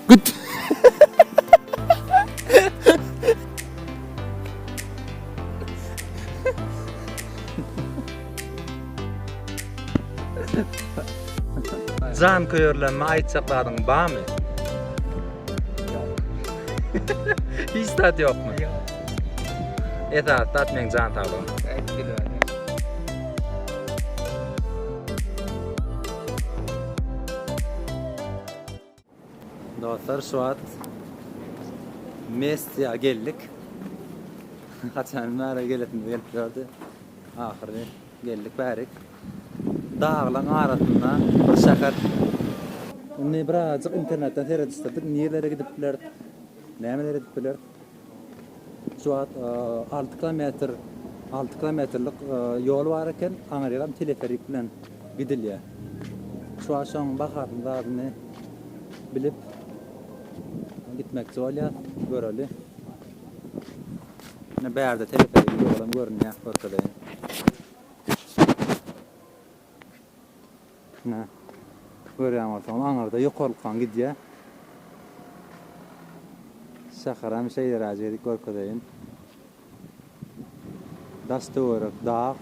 Güt. Janköýerlerime aýtjak zadyň barmy? Ýok. Hiç zat ýokmy? Ýok. Esasy zat meň jan saglygym. Aýt bilmän. Dostlar şu wagt Mestiýa geldik. Haçan bäri gelesimiz gelip ýördi. Ahyry geldik bärik. Daglaň arasynda bir şäher. Indi birazajyk internetden seredişdirdik, nirelere gidip bileris, nämeler edip bileris. Şu wagt 6 kilometr, 6 kilometrlik ýol bar eken, aňyrýagam teleferik bilen gidilýär. Şu wagt şoň bahasyny zadyny bilip gitmekçi bolýas, göreli. Ine bärde teleferigiň ýolam görünýär, görkezeýin. Ine, görýän bolsaňyz aňyrda ýokarlykdan gidýär. Şäherem şeýleräjik edip görkezeýin. Daş-töwerek dag.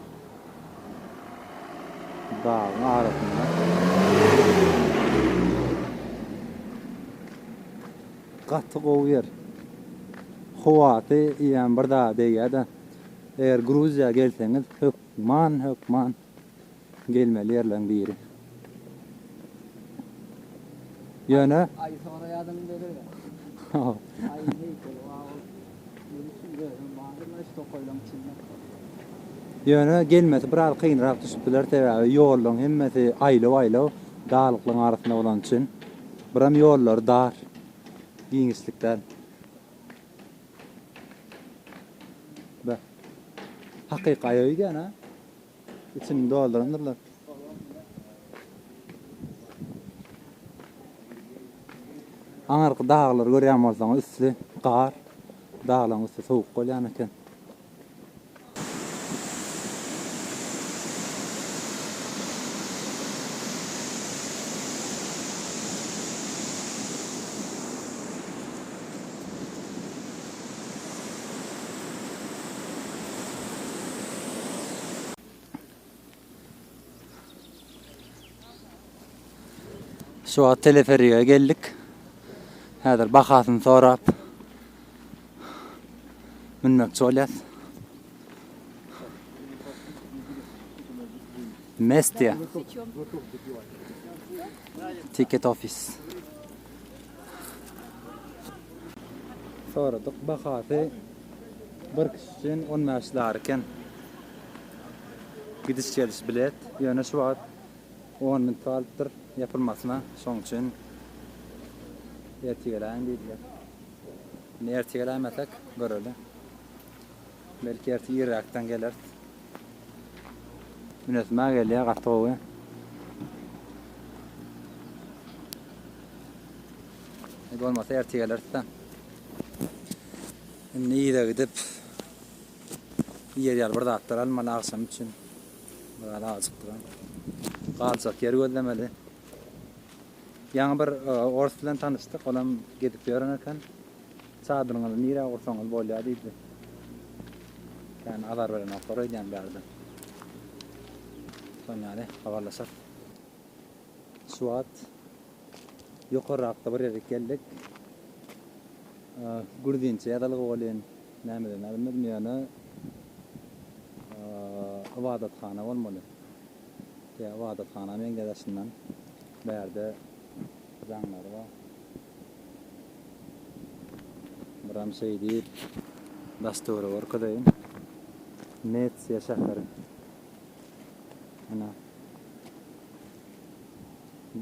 Dagyň arasynda. Gaty gowy ýer. Howasy iýen bir zada degýär-de. Eger Gruziýa gelseňiz hökman hökman gelmeli ýerleriň biri. Ýöne. Aý soraýadyň berer. Aý heýkeli bar ol. Meni üçin özüm bardyr-la şu tokaýlaň içinde. Ýöne gelmesi biraz kynrak düşüp biler sebäbi ýollaryň hemmesi aýlaw-aýlaw daglyklaryň arasynda bolany üçin. Biram ýollary dar. Giňişlik däl. Be. Hakyky aýa öýdýän a. Içini doldurandyrlar. Aňyrky daglary görýän bolsaňyz üsti gar. Daglaryň üsti sowuk bolýan eken. Şu wagt teleferige geldik. Häzir bahasyny sorap münmekçi bolýas. Mestia. Ticket office. Soradyk bahasy bir kişi üçin 15 lar eken. Gidiş geliş bilet. Ýöne şu wagt 10 minut galypdyr ýapylmasyna. Şoň üçin ertir geläýiň diýdiler. Indi ertir geläýmesek göreli. Belki ertir irräkden geleris. Münesim-ä gelýär gaty gowy. Bolmasa ertir geleris-de. Indi yza gidip iýer ýaly bir zatlar almaly agşam üçin. Biraz ajykdygam. Galjak ýer gözlemeli. Ýaňy bir ors bilen tanyşdyk, olam gezip ýören eken. Çadyryňyzy nirä gursaňyz bolýar diýdi. Kän azar berenoklar öýdýän bärde. Şon ýaly habarlaşarys. Şu wagt ýokarrakda bir ýere geldik. Gruzinçe ýazylgy welin nämeden bilmedim ýöne ybadathana bolmaly. Ýa ybadathana meňzeýär daşyndan. Bärde jaňlary bar. Biram şeý diýip daş-töweregi görkezeýin. Metsiýa şäheri. Ine.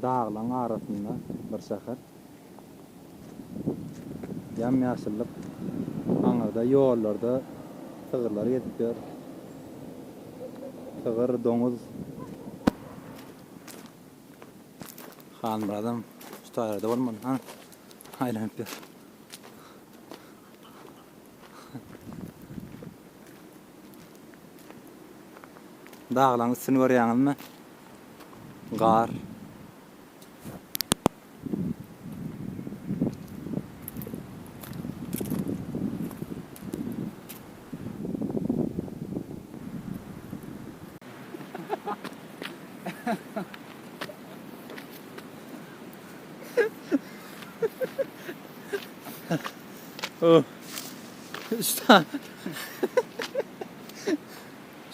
Daglaň arasynda bir şäher. Ýam-ýaşyllyk. Aňyrda ýollarda sygyrlar gezip ýör. Sygyr, doňuz. Halmyradam şu taýlarda bolmaly. Hany, aýlanyp ýör. Daglaň üstüni görýäňizmi? Gar.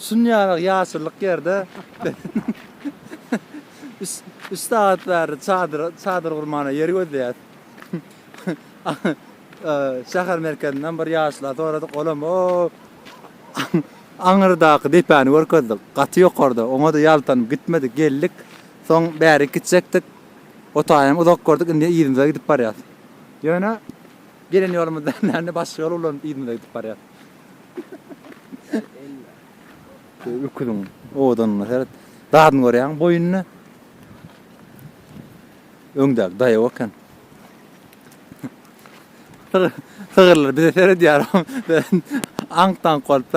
Şunýaly ýaşyllyk ýerde üç sagat bäri çadyr çadyr gurmana ýer gözleýäs. Şäher merkezinden bir ýaşula soradyk, olam o aňyrdaky depäni görkezdi. Gaty ýokarda. Oňa-da ýaltanyp gitmedik, geldik. Soň bärik gitjekdik. O taýam uzak gördük, indi yzymyza gidip barýas. Ýöne gelen ýolumyzdan dälde başga ýol ulanyp yzymyza gidip barýas. Öküziň owadanyna seret. Zadyny görýäňmi boýuny? Öňdäki daýaw eken. Sygyrlar bize seredýär. Aňk-taňk bolup.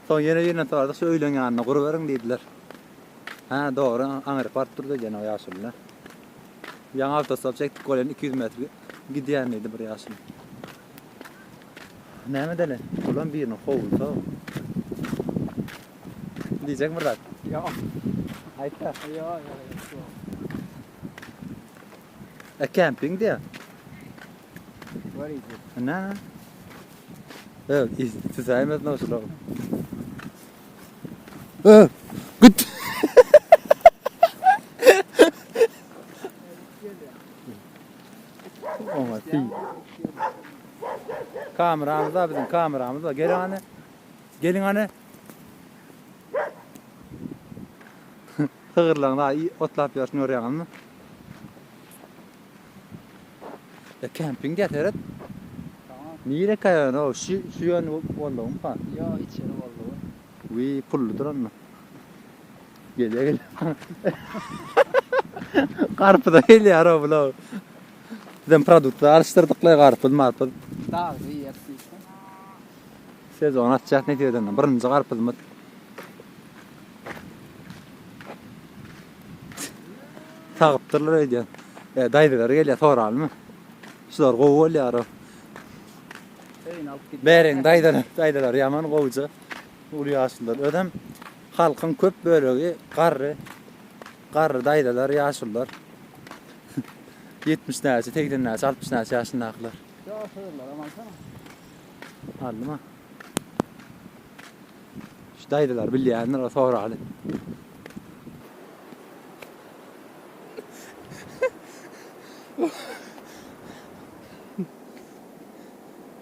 Soň ýene birinden soradyk, şu öýleň ýanynda guruberiň diýdiler. Hä, dogry, aňryk baryp durdy diýen o ýaşuly. Ýaňy awtostop çekdik welin 200 metr gidýän diýdi bir ýaşuly. Näme edeli? Bulam biriniň howlusy. Diýjek bir zat. Ýok. Aýtda. Ýok, ýok, ýok. E kemping diýä. Where is it? Näme? Evet, tüsäýmez noşular. Ö, git. Oňa ti. Kameramyz bar bizim kameramyz bar. Geliň hany. Geliň hany. Sygyrlaryň da otlap ýörşüni görýäňizmi? E kemping diýä seret. Tamam. Nire kaýan o şu şu ýön boldugymy pa? Ýo içeri boldugy. Wiý pulludyr onda. Gelýär gelýär. Garpyza gelýär o bular. Bizem produktlar alyşdyrdyk-la garpyz marpyz. Dagda iýeris diýseň. Sezon açjak nesip edende birinji garpyzymyz. Sagypdyrlar öýdýän. E, daýzalar gelýär soralymy? Şular gowy bolýar o. Öýüne alyp gidýär. Bäriň daýzalar, daýzalar ýaman gowja. Uly ýaşlylar. Özem halkyň köp bölegi garry. Garry daýzalar, ýaşulular. 70 näçe, 80 näçe, 60 näçe ýaşyndakylar. Ýok, sygyrlaram alsana. Aldyma. Şu daýzalar bilýändir, o soraly.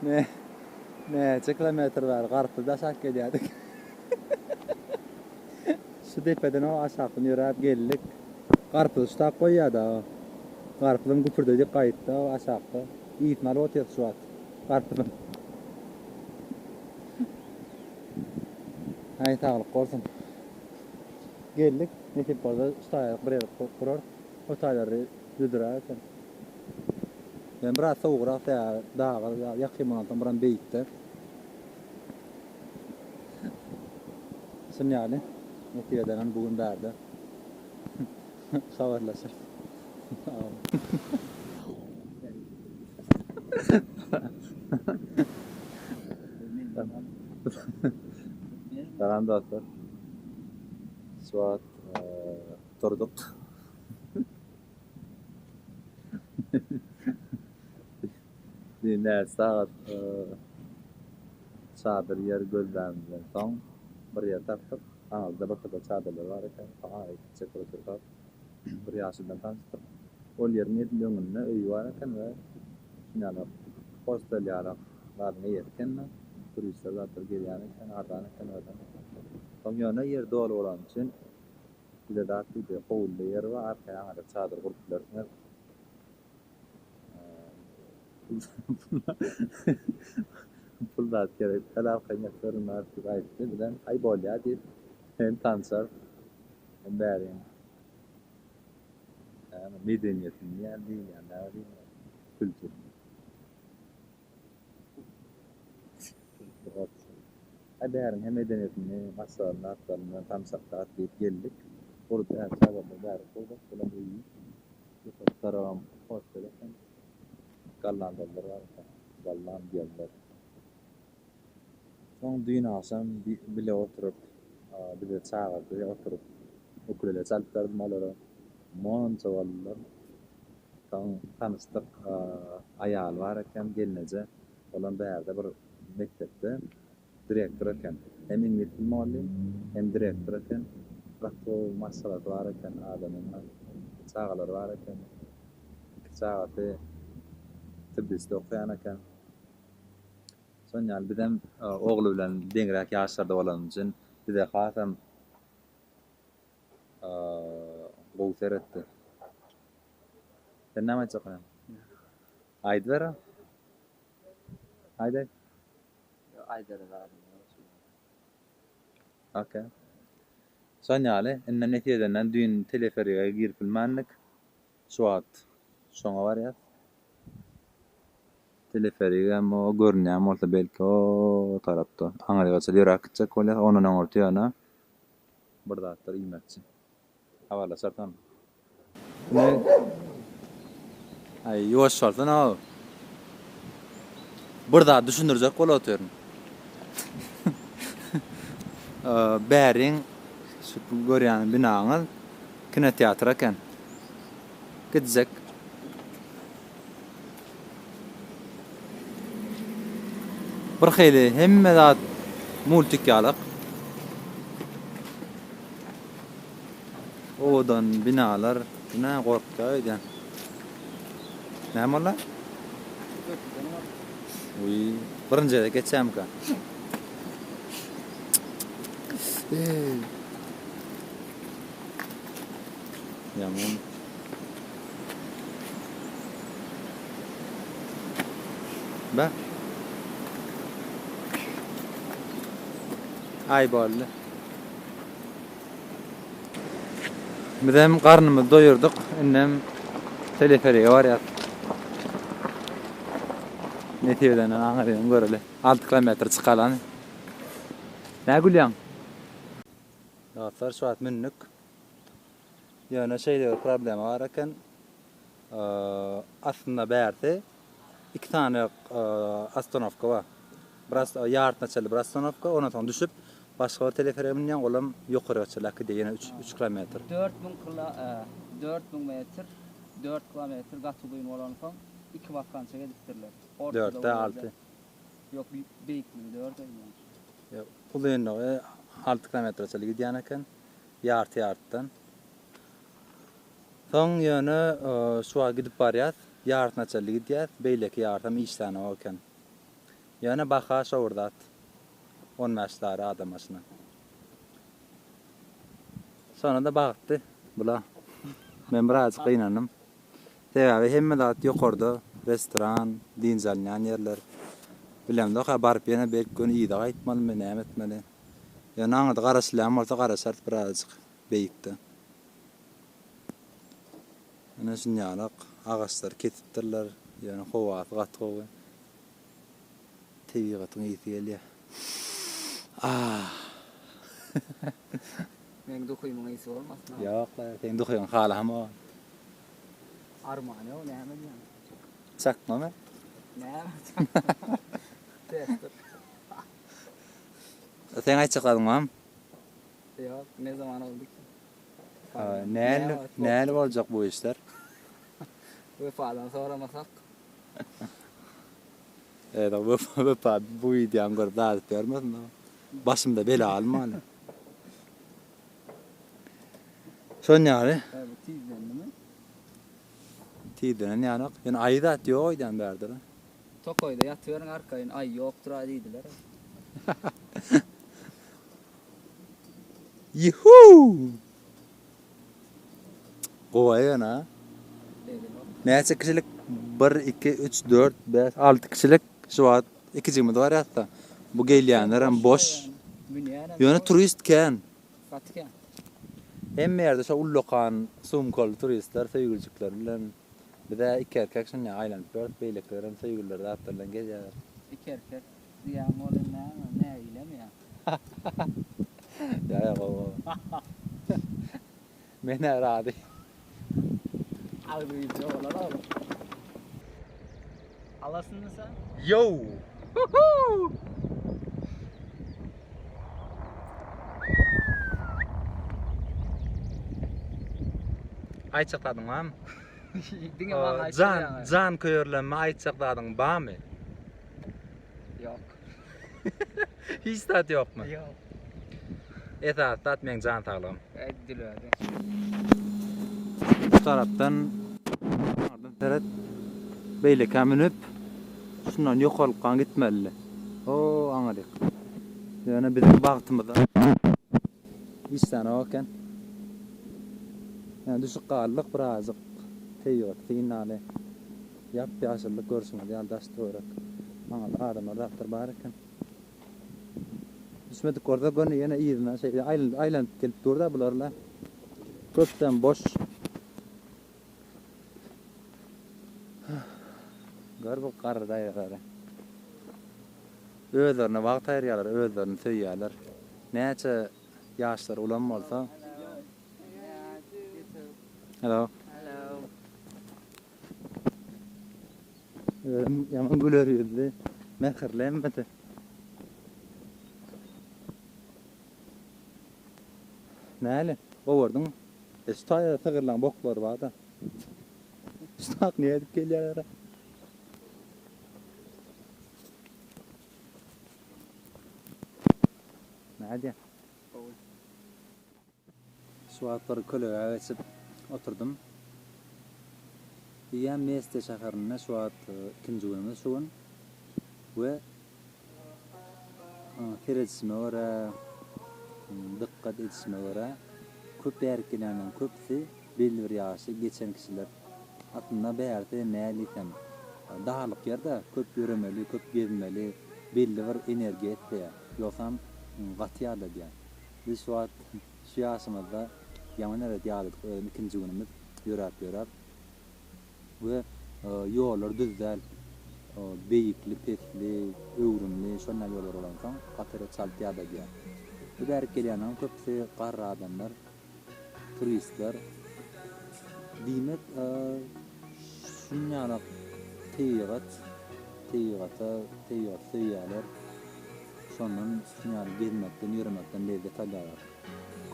Ne, näçe kilometr bäri garpyz daşap gelýärdik. Şu depeden o aşakdan ýöräp geldik. Garpyzy şutap goýýar-da o. Garpyzam güpürdedip gaýtdy o aşakda. Ysyn alyp otyrys şu wagt garpyzyň. Aý saglyk bolsun. Geldik. Nesip bolsa şu taýalyk bir ýer gurarys. O taýlary düzüräk eken. Ýöne biraz sowugrak sebäbi daga ýakyn bolansoň biram beýikde. Şun ýaly nesip edenem bu gün bärde habarlaşarys. Salam dostlar. Şu wagt durduk. Näçe sagat çadyr ýer gözlänimizden soň bir ýer tapdyk. Aňyrda bir topar çadyrlar bar eken. Soň ara gitjek bolup dursak bir ýaşuly bilen tanyşdyk. Ol ýeriň edil öňünde öýi bar eken we şuny ýaly hostel ýaly zadyň eýesi eken-de. Turistler zatlar gelýän eken, arzan eken özem. Soň ýöne ýer doly bolany üçin bize zat diýdi, howluda ýer bar, arkaýyn aňyrda çadyr gurup bilersiňiz. Pul zat gerek däl, arkaýyn ýatyryn zat diýip aýtdy. Bizem aý bolýa diýip, hem tanşarys, hem bäriň näme medeniýetini diýýän diýilýän näme diýilýär kültürini. Aý bäriň hem medeniýetini, maşgalasyny, zatlaryny bilen tanyşak zat diýip geldik. Gurdy äri çadyrlar bäri gurdyk, bulam öýi. Ýokarky tarabam hostel eken. Gollandiýalylar bar eken. Gollandiýalylar. Soň düýn agşam bile oturyp, bizi çagyrdy, oturyp ukulele çalyp berdim olara. Monça boldular. Soň tanyşdyk, aýaly bar eken, gelneje. Olam bärde bir mekdepde direktor eken. Hem iňlis dili mugallym, hem direktor eken. Gaty gowy maşgalasy bar eken adamyň. Çagalary bar eken. Iki çagasy Tbiliside okaýan eken. Şon ýaly bizem ogly bilen deňräk ýaşlarda bolanymyz üçin bize hasam gowy seretdi. Sen näme aýtjak bolýaň? Aýdyber-ä. Aýdaý. Ýok, aýdara zadym ýok şu wagt. Okey. Şon ýaly, indi nesip edenden düýn teleferige girip bilmändik. Şu wagt şoňa barýas. Teleferigem o görünýän bolsa belki o tarapda. Aňryga çenli ýöräp gitjek bolýas. Ondan öňürti ýöne bir zatlar iýmekçi. Habarlaşarys onda. Aý, ýuwaş bolsana-ow. Bir zat düşündirjek bolup otyryn. Bäriň şu görýän binaňyz kinoteatr eken. Gidjek. Bir hili hemme zat multik ýalak. Owadan binalar. Bu näme gorkýar öýdýän. Näme boldy? Uý, birinji gezek geçýärmikä? Eý. Ýaman. Be. Aý boldy. Bizem garnymyzy doýurdyk. Indem teleferige barýas. Nesip edenden aňyrýan göreli. 6 kilometr çykalan. Nä gülýäň? Dostlar, şu wagt mündük. Ýöne şeýle bir problema bar eken. Aslynda bärsi iki sany ostanowka bar. Biraz ýarysyna çenli bir ostanowka, ondan soň düşüp başga bir teleferige münýäň, olam ýokaryga çenli äkidýär, ýene üç, üç kilometr. 4000 kilo, 4000 metr, dört kilometr gaty uzyn bolansoň, iki basgançak edipdirler. Ortada Dörtde alty. Ýok, beýikligi dört öýdýän. Ýok, uzynlygy alty kilometre çenli gidýän eken, ýarty-ýartydan. Soň ýöne şu wagt gidip barýas, ýarysyna çenli gidýäs, beýleki ýarysam işlänok eken. Ýöne baha şo bir zat, on bäş lari adam başyna. Şonda-da bagtly bula. Men birazajyk gynandym. Sebäbi hemme zat ýokarda, restoran, dynç alynýan ýerler. Bilemzok-a, baryp ýene belki göni yza gaýtmalymy, näme etmeli. Ýöne aňyrda garaşylýan bolsa garaşarys birazajyk beýikde. Ine şunýalak agaçlary kesipdirler. Ýöne howasy gaty gowy. Tebigatyň ysy gelýär. Ah! Meň duhymyň ysy bolmasyn. Ýok-la, seň duhyňy halamok. Armany ýok, näme diýýäň? Çakmamy? Näme çakma? Ses dur. Seň aýtjak zadyň barmy? Ýok, ne zaman oldy ki? Näl, näl boljak bu işler? Wepadan soramasak. Eý, Wepa, Wepa bu wideony görüp zat edip ýörmesin. Başymda bela almaly. Şon ýaly. Bu tizlendimi? Tizlenen ýanok. Ýöne aýy zat ýok öýdýän bärde. Tokaýda ýatyberiň arkaýyn, aýy ýokdur-a diýdiler. Ýuhuu! Gowy ýöne. Näçe kişilik? Bir, iki, üç, dört, bäş, alty kişilik. Şu wagt ikijigimiz barýas-da. Bu gelýänlerem boş. Ýöne turist kän. Gaty kän. Hemme ýerde şo ullakan sumkaly turistler söýgüljikleri bilen. Biz-ä iki erkek şunda aýlanyp ýörüs, beýlekilerem söýgülileri zatlar bilen gezýärler. Iki erkek diýýäň ol indi näme, nägilemi ýa? Ýa ýa gowy gowy. Men-ä razy. Agzy gijä bolar oglum. Alasynmy sen? Yo! Aýtjak zadyň barmy? Diňe maňa aýtjak Jan, jan köýerlenme aýtjak zadyň barmy? Ýok. Hiç zat ýokmy? Ýok. Esasy zat meň jan saglygym. Edil özi. Bu tarapdan aňyrdan seret. Beýlekä münüp, şundan ýokarlykdan gitmelidi. O aňryk. Ýöne biziň bagtymyza hiç zat eken. Ýöne düşüp galdyk birazjyk tebigaty synlaly. Ýap-ýaşyllyk görşüňiz ýaly daş-töwerek. Aňyrda adamlar zatlar bar eken. Düşmedik bolsa göni ýene yzyna şeýle aýlanyp gelip dur-da bular-la. Köpden boş. Gör bu garry daýzalary. Özlerine wagt aýyrýarlar, özlerini söýýärler. Näçe ýaşlary ulam bolsa. Hello. Hello. Özem ýaman güler ýüzli, mähirli hemmesi. Näli? Gowurdyňmy? E şu taýda sygyrlaň boklary bar-da. Şu tak nädip gelýärler? Nädýä? Gowy. Şu wagtlar kölegä geçip oturdym. Diýýän Meste şäherinde şu wagt ikinji günümiz şu gün we seredişime görä, dykgat edişime görä köp bärik gelýänleriň köpüsi belli bir ýaşy geçen kişiler. Aslynda bärsi näl diýsem, daglyk ýer-de, köp ýöremeli, köp gezmeli, belli bir energiýa isleýär. Ýogsam gaty ýadadýar. Biz şu wagt şu ýaşymyzda ýaman erbet ýadadyk özem ikinji günümiz ýöräp ýöräp we ýollar düz däl beýikli pesli öwrümli şonda ýollar bolansoň gaty erbet çalt ýadadýar. Bu bärik gelýänleriň köpüsi garry adamlar turistler diýmek şunýalak tebigat tebigata tebigaty söýýärler. Şondan şuny ýaly gezmekden, ýöremekden lezzet alýarlar.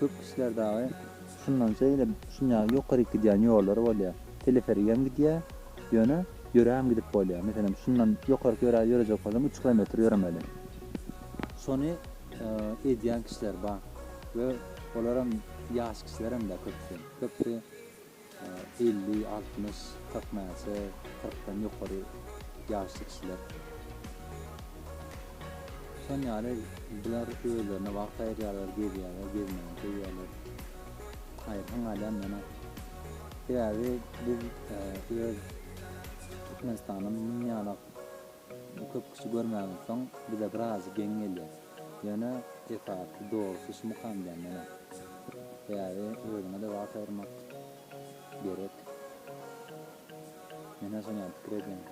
Köp kişiler dagy şundan şeýle şuny ýaly ýokaryk gidýän ýollar bolýar. Teleferigem gidýär, ýöne ýöräm gidip bolýar. Meselem, şundan ýokaryk ýörä ýörejek bolsaň üç kilometr ýöremeli. Şony edýän kişiler bar we olaram ýaş kişilerem däl köpüsi. Köpüsi 50, 60, 40 näçe, kyrkdan ýokary ýaşly kişiler. Şon ýaly bular özlerine wagt aýyrýarlar, gezýärler, gezmegi söýýärler. Haýyrsyň galýan menä. Sebäbi biz öz Türkmenistanda munuň ýalak köp kişi görmämizsoň bize birazjyk geň gelýär. Ýöne esasy dogrusy şumukam diýýän menem. Sebäbi özüňe-de wagt aýyrmak gerek. Men-ä şony ýaly pikir edýän.